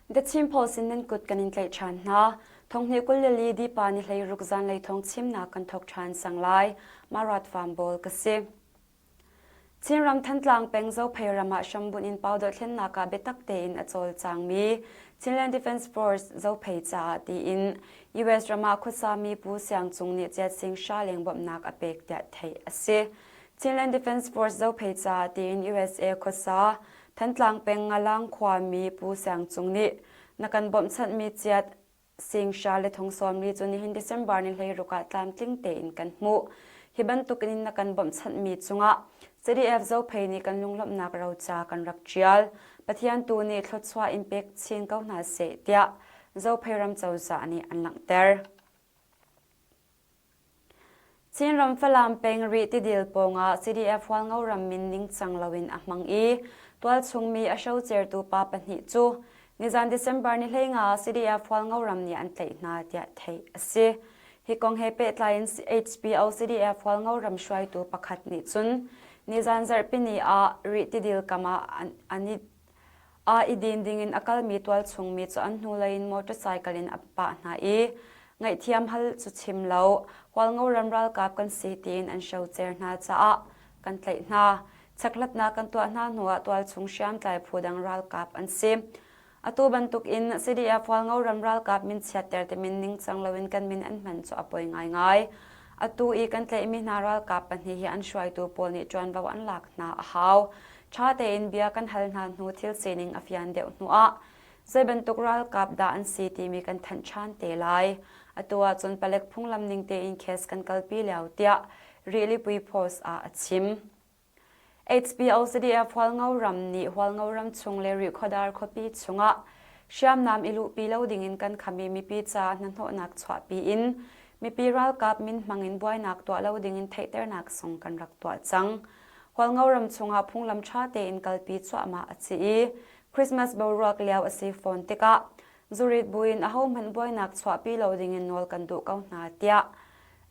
The Chin Post in nan kut kan in tlaih ṭhan hna. Thonghnih 24 dipa ni 16 zanlei thawng chimnak kan thawk ṭhan sang lai. Marat Farm Bawl ka si. Chinram Thantlang peng Zophei ram ah hrambunh in pau dohthlennak ah biatak tein a cawlcangmi Chinland Defence Force Zophei caah tiin US ram ah khuasami Pu Siang Cung nih Chiat Sing Hra leng bawmhnak a pek tiah theih a si. Chinland Defence Force Zophei caah tiin USA khuasa Thantlang peng Ngalang khuami Pu Siang Cung nih na kan bawmhchanhmi chiat Sing hra le thong sawmli cu nihin December ni 16 ah tlamtling tein kan hmuh. Hi bantuk in na kan bawmhchanhmi cungah CDF Zophei nih kan lunglawmhnak roca kan rak ṭial. Pathian tu nih thluachuah in pek chin ko hna seh tiah Zophei ram cozah nih an langhter. Chinram Falam peng Rih tidil pawngah CDF Hualngo ram min ningcang loin a hmang i tualchung mi a hrocertu pa pahnih cu nizan December ni 15 CDF Hualngo ram nih an tlaih hna tiah theih a si. Hi kong he pehtlai in HPO CDF Hualngo ram hruaitu pakhat nih cun nizan zarhpini ah Rih tidil kam ah an i Aa i din dingin a kalmi tualchungmi cu an hnulei in motorcycle in a pah hna i ngaihthiam hal cu chim lo, Hualngo ram ralkap kan si tiin an hrocer hna caah kan tlaih hna. Chekhlatnak kan tuah hna hnuah tualchung hriamtlai phu dang ralkap an si. Atu bantuk in CDF Hualngo ram ralkap min chiatter timin ningcang loin kan min an hman cu a poi ngaingai. Atu i kan tlaihmi hna ralkap pahnih hi an hruaitu pawl nih ṭuanvo an lak hna a hau. Ṭha tein bia kan hal hna hnu thil sining a fian deuh hnuah zei bantuk ralkap dah an si timi kan thanh ṭhan te lai. Atu ahcun palek phunglam ning tein case kan kalpi lio tiah Rilipui Post ah a chim. HPOCDF Hualngo ram nih Hualngo ram chung le Rihkhawdar khuapi chungah hriamnam i luhpi lo dingin kan kham i mipi ca hnahnawhnak chuahpi in mipi ralkap min hmang in buainak tuah lo dingin theihternak zong kan rak tuah cang. Hualngo ram chungah phunglam ṭha tein kalpi cuahmah a si i Christmas boruak lio a si fawn tikah zurit buin ahohmanh buainak chuahpi lo dingin nawl kan duh ko hna tiah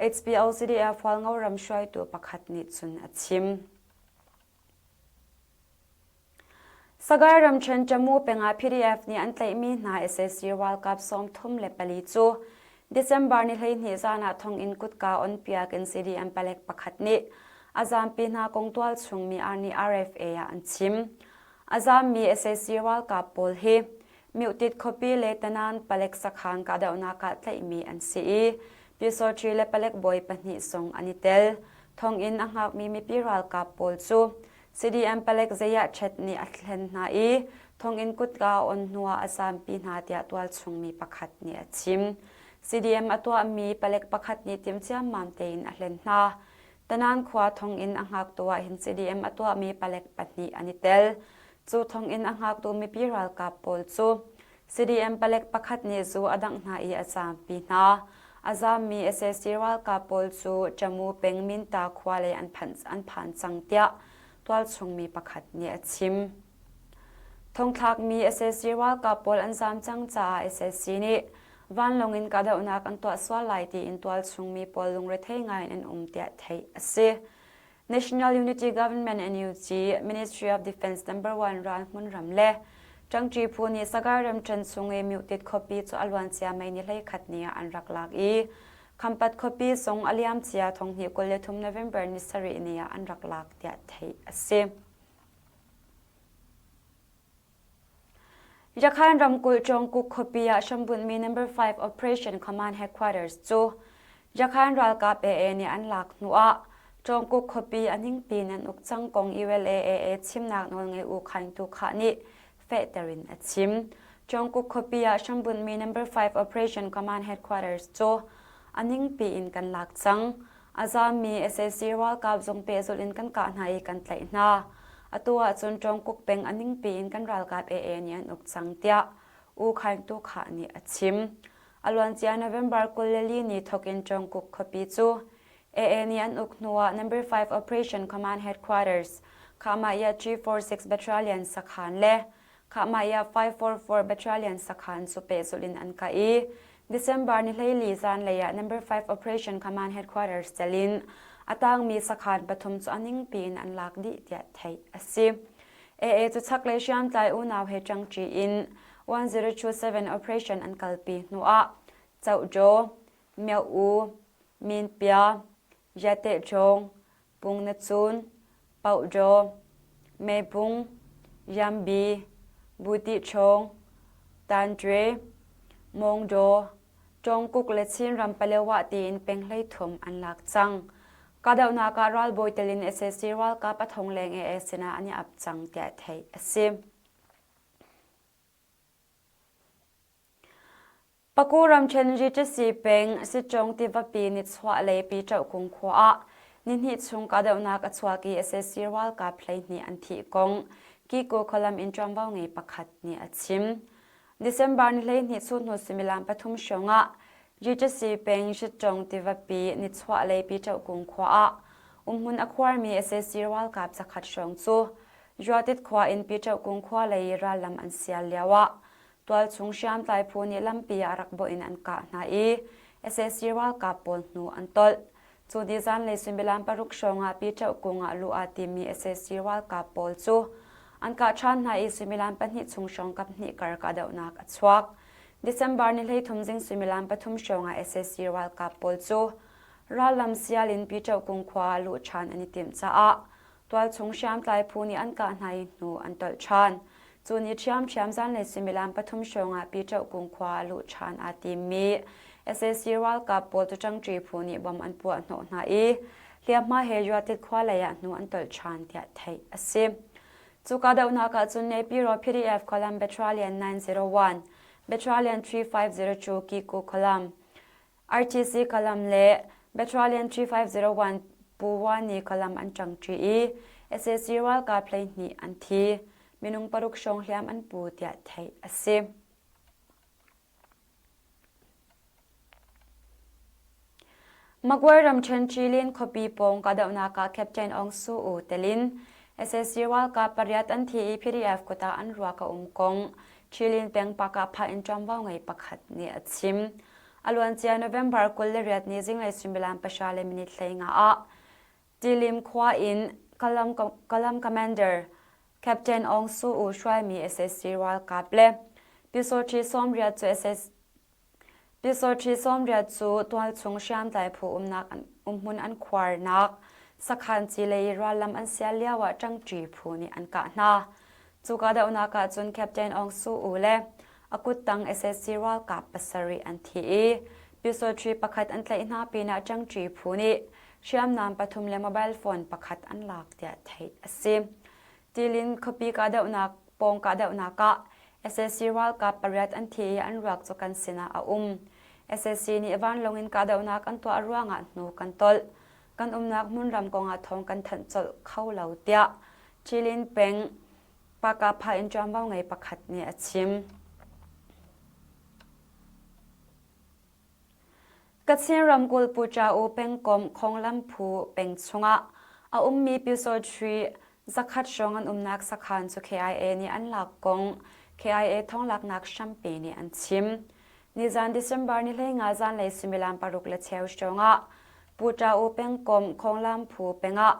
HPOCDF Hualngo ram hruaitu pakhat nih cun a chim. Sagaing ramṭhen Tamu peng ah PDF nih an tlaihmi hna sac ralkap 34 cu December ni 12 zan ah thonginn kutka onpiak in CDM palek pakhat nih a zampi hna kong tualchung mi nih RFA ah an chim. A zammi sac ralkap pawl hi Myutit khuapi le Tanan palek sakhan kahdohnak ah tlaihmi an si i Pyusawṭhi le palek bawi pahnih zong an i tel. Thonginn a hngakmi mipi ralkap pawl cu CDM palek zeiah ṭhet nih a thlen hna i thonginn kutka a on hnuah a zaampi hna tiah tualchung mi pakhat nih a chim. CDM a tuahmi palek pakhat nih timh ciammam tein a hlen hna. Tanan khua thonginn a hngaktu ah hin CDM a tuahmi palek pahnih an i tel. Cu thonginn a hngaktu mipi ralkap pawl cu CDM palek pakhat nih zu a dangh hna i a zaampi hna. A zaammi sac ralkap pawl cu Tamu peng Minta khua lei an phanh an phan cang tiah tualchung mi pakhat nih a chim. Thongthlakmi sac ralkap pawl an zaam cang caah sac nih vanlawng in kahdohnak an tuah sual lai tiin tualchung mi pawl lungrethei ngai in an um tiah theih a si. National Unity Government NUG, Ministry of Defence Number 1 ral hmunram le ṭangṭi phu nih Sagaing ramṭhen chung i Myutit khuapi cu a luancia May ni 11 ni ah an rak lak i Khampat khuapi zong a liamcia 2023 November ni sarih ni ah an rak lak tiah theih a si. Yakhan ramkulh Cawngkuk khuapi ah hrambunhmi Number 5 Operation Command Headquarters cu Yakhan ralkap AA nih an lak hnuah Cawngkuk khuapi a ningpi in an uk cang kong ULAAA chimnak nawlngei U Khaing Tu Khah nih fehter in a chim. Cawngkuk khuapi ah hrambunhmi Number 5 Operation Command Headquarters cu a ningpi in kan lak cang. A zaammi sac ralkap zong pehzulh in kan kah hna i kan tlaih hna. Atu ahcun Tawngkuk peng a ningpi in kan ralkap AA nih an uk cang tiah U Khaing Tu Khah nih a chim. A luancia November 24 ni thawk in Tawngkuk khuapi cu AA nih an uk hnuah Number 5 Operation Command Headquarters, Khahmah 346 Battalion sakhan le Khahmah 544 Battalion sakhan cu pehzulh in an kah i December ni 14 zanlei ah Number 5 Operation Command Headquarters tel in a tangmi sakhan pathum cu a ningpi in an lak dih tiah theih a si. AA cu chaklei hriamtlai unau he ṭangṭi in 1027 operation an kalpi hnuah Cohjaw, Myo-u, Minpia, Yatehchawng, Pungnacun, Pohjaw, Mebung, Yambi, Butihchawng, Tanṭwe, Mawngdaw, Tawngkuk le Chinram Palewa tiin peng 13 an lak cang. Kahdohnak ah ralbawi tel in sac ralkap a thong leng AA sinah an i ap cang tiah theih a si. Paku ramṭhen Ritasi peng Sitcawng tivapi nichuahlei Piṭohkung khua ah nihnih chung kahdohnak a chuak i sac ralkap 12 an thih kong Kiko khualam in ṭuanvo ngei pakhat nih a chim. December ni 12 chunhnu suimilam pathum hrawng ah Ritasi peng Sitcawng tivapi nichuahlei Piṭohkung khua ah umhmun a khuarmi sac ralkap zakhat hrawng cu Juatit khua in Piṭohkung khua lei i rallam an sial lioah Tualchung hriamtlai phu nih lampi ah rak bawh in an kah hna i sac ralkap pawl hnu an tolh. Cu ni zanlei suimilam paruk hrawng ah Piṭoh kung ah luh aa timmi sac ralkap pawl cu an kah ṭhan hna i suimilam pahnih chung hrawng kaphnih kar kahdohnak a chuak. December ni 13 zing suimilam pathum hrawng ah sac ralkap pawl cu rallam sial in Piṭoh kung khua ah luh ṭhan an i timh caah Tualchung hriamtlai phu nih an kah hna i hnu an tolh ṭhan. Cu ni ṭhiamṭhiam zanlei suimilam pathum hrawngah Piṭohkung khua ah luh ṭhan aa timmi sac ralkap pawl cu ṭangṭi phu nih bom an puah hnawh hna i hliamhma he Yuatit khua lei ah hnu an tolh ṭhan tiah theih a si. Cu kahdohnak ah cun Naypyidaw PDF Column Battalion 901, Battalion 3502 Kiku Column, RTC Kalam le Battalion 3501 Pu Wani Kalam an ṭangṭi i sac ralkap 12 an thi. Minung paruk hrawng hliam an pu tiah theih a si. Magway ramṭhen Chilin khuapi pawng kahdohnak ah Captain Aung Su U telin sac ralkap pariat an thi i PDF kut ah an ruak a um kong Chilin peng Pakah in ṭuanvo ngei pakhat nih a chim. A luancia November 28 ni zinglei suimilam pahra le minute 15 ah Tilim khua in Kalam, Kalam Commander Captain Aung Su U hruaimi sac ralkap le Pyusawṭhi 80 cu sac Pyusawṭhi 80 cu tualchung hriamtlai phu umnak umhmun an khuarnak sakhan ci lei rallam an sial lioah ṭangṭi phu nih an kah hna. Cu kahdohnak ah cun Captain Aung Su U le a kuttang sac ralkap pasarih an thi i Pyusawṭhi pakhat an tlaih hna pinah ṭangṭi phu nih hriamnam pathum le mobile phone pakhat an lak tiah theih a si. Tilin khuapi kahdohnak pawng kahdohnak ah sac ralkap pariat an thi i an ruak cu kan sinah a um. Sac nih vanlawng in kahdohnak an tuah ruangah hnu kan tolh. Kan umnak hmunram kongah thawng kan thanh colh kho lo tiah Chilin peng Pakapha in ṭuanvo ngei pakhat nih a chim. Kachin ramkulh Pucha-u pengkomh Khonglam phu peng chungah a ummi Pyusawṭhi zakhat hrawng an umnak sakhan cu KIA nih an lak kong KIA thonglaknak hrampi nih an chim. Nizan December ni 15 zanlei suimilam paruk le cheu hrawngah Pucha-u pengkomh Khonglam phu pengah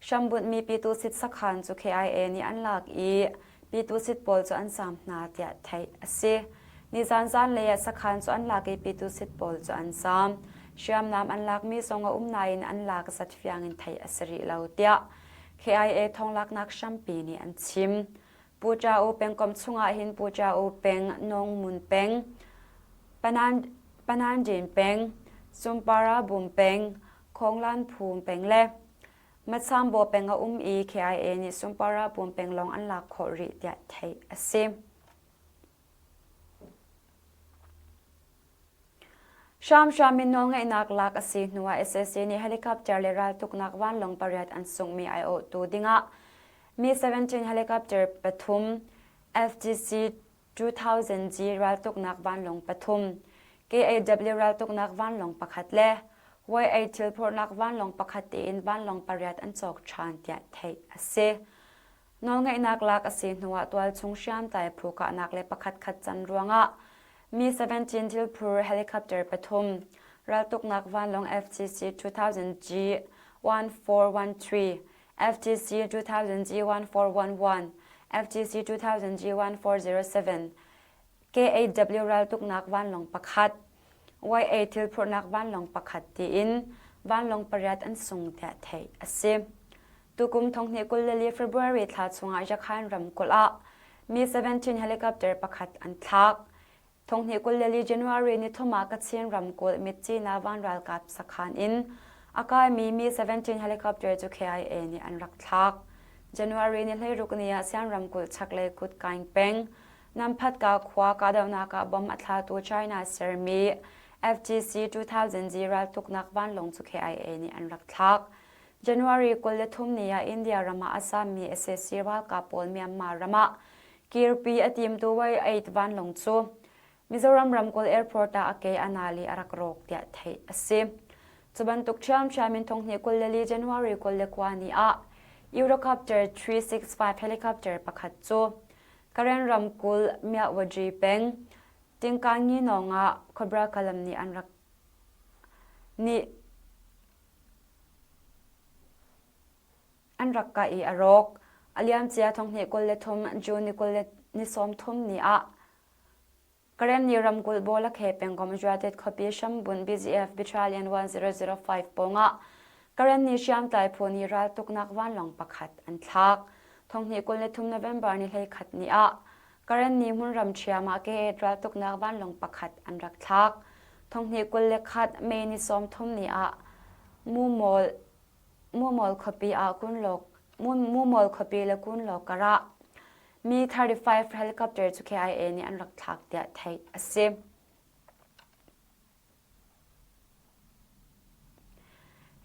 Hrambunhmi Pyitusit sakhan cu KIA nih an lak i Pyitusit pawl cu an zaam hna tiah theih a si. Nizan zanlei ah sakhan cu an lak i Pyitusit pawl cu an zaam. Hriamnam an lakmi zong a um nain an lak zat fiang in theih a si rih lo tiah KIA thonglaknak hrampi nih an chim. Pu Cha U pengkomh chungah hin Pu Cha U peng, Nong Mun peng, Panan, Pananjin peng, Sumpara Bum peng, Khonglan Phum peng le Matsambaw peng a um i KIA nih Sumpara Bum peng lawng an lak khawh rih tiah theih a si. Hramhram in nawlngeihnak lak a si hnuah sac nih helicopter le raltuknak vanlawng pariat an sunghmi aiawhtu dingah Mi-17 helicopter pathum, FGC 2000G raltuknak vanlawng pathum, KAW raltuknak vanlawng pakhat le YA thilphorhnak vanlawng pakhat tiin vanlawng pariat an cawk ṭhan tiah theih a si. Nawlngeihnak lak a si hnuah tualchung hriamtlai phu kahnak le pakhatkhat can ruangah Mi-17 thilphur helicopter pathum, raltuknak vanlawng FTC 2000G 1413, FTC 2000G 1411, FTC 2000G 1407, K8W raltuknak vanlawng pakhat, YA thilphurhnak vanlawng pakhat tiin vanlawng pariat an sung tiah theih a si. Tukum thonghnih 24 February thla chungah Yakhain ramkulh ah Mi-17 helicopter pakhat an thlak. Thonghnih 24 January ni thum ah Kachin ramkulh Mitcina van ralkap sakhan in a kaimi Mi-17 helicopter cu KIA nih an rak thlak. January ni 16 ni ah Sian ramkulh chaklei kut Kaing peng Namphatka khua kahdohnak ah bomb a thlatu China sermi FGC 2000G raltuknak vanlawng cu KIA nih an rak thlak. January 23 ni ah India ram ah a sammi sac ralkap pawl Myanmar ram ah kirpi a timtu Y-8 vanlawng cu Mizoram ramkulh airport ah a ke a nal i a rak rawk tiah theih a si. Cu bantuk ṭhiamṭhiam in thonghnih 24 January 29 ni ah Eurocopter 365 helicopter pakhat cu Karen ramkulh Myawadri peng Tingkangi nawng ah Cobra Kalam nih an rak nih an rak kah i a rawk. A liamcia thonghnih 23 June ni 20 ni 30 ni ah Karenni ramkulh Bawlakhe pengkomh Juatet khuapi hrambunh BGF Battalion 1005 pawngah Karenni hriamtlai phu nih raltuknak vanlawng pakhat an thlak. Thonghnih 23 November ni 11 ni ah Karenni hmunram ṭhiam ah K8 raltuknak vanlawng pakhat an rak thlak. Thonghnih 21 May ni 30 ni ah Mumol Mumol khuapi ah Kunlok Mumol khuapi le Kunlok karah Mi-35 helicopter cu KIA nih an rak thlak tiah theih a si.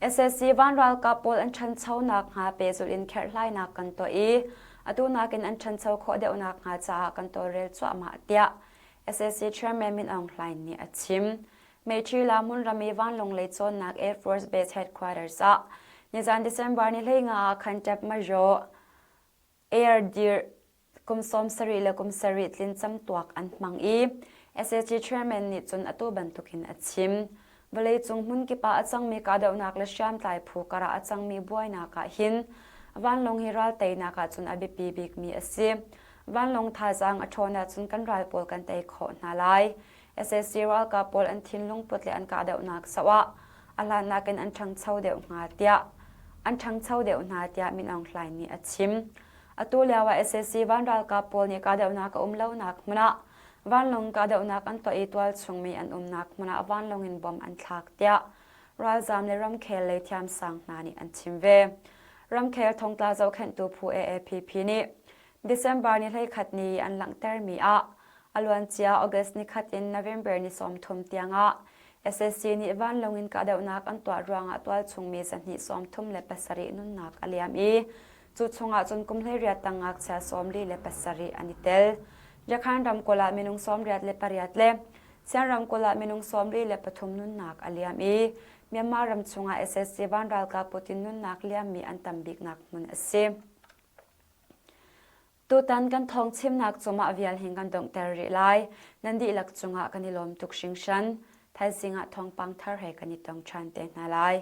SSC van ralkap pawl an ṭhanchonak hnga pehzulh in kherhhlainak kan tuah i atu nakin an ṭhancho khawh deuhnak hnga caah kan tawlrel cuahmah tiah SSC Chairman Min Aung Hlaing nih a chim. Meiṭhila hmunram i vanlawng lei cawnnak Air Force Base Headquarters ah nizan December ni 15 ah khan Tap Majo Air dir kum 70 le kum sarih tlin camtuak an hmang i SAC chairman nih cun atu bantukin a chim. Vawleicung hmunkip ah a cangmi kahdohnak le hriamtlai phu karah a cangmi buainak ah hin vanlawng hi ral teinak ahcun a biapi bikmi a si. Vanlawng thazaang a ṭhawn ahcun kan ral pawl kan tei khawh hna lai. Sac ralkap pawl an thinlung put le an kahdohnak zoh ah a hlannak in an ṭhangcho deuh hnga tiah an ṭhangcho deuh hna tiah Min Aung Hlaing nih a chim. Atu lio ah sac van ralkap pawl nih kahdohnak a um lonak hmun ah vanlawng kahdohnak an tuah i tualchungmi an umnak hmun ah vanlawng in bom an thlak tiah ralzaam le ramkhel lei thiamsang hna nih an chim ve. Ramkhel thongtla zohkhenhtu phu AAPP nih December ni 11 ni an langhtermi ah a luancia August nikhat in November ni 30 tiangah SSC nih vanlawng in kahdohnak an tuah ruangah tualchungmi 237 nunnak a liam i cu chungah cun kum 18 tang ngakchia 47 an i tel. Yakhan ramkulh ah minung 88 le Sian ramkulh ah minung 43 nunnak a liam i Myanmar ram chungah SSC van ralkap putin nunnak liammi an tam biknak hmun a si. Tutan kan thawng chimnak cu mah vial hin kan donghter rih lai. Nan dihlak cungah kan i lawm tuk hringhran. Thaizing ah thawngpang thar he kan i tong ṭhan te hna lai.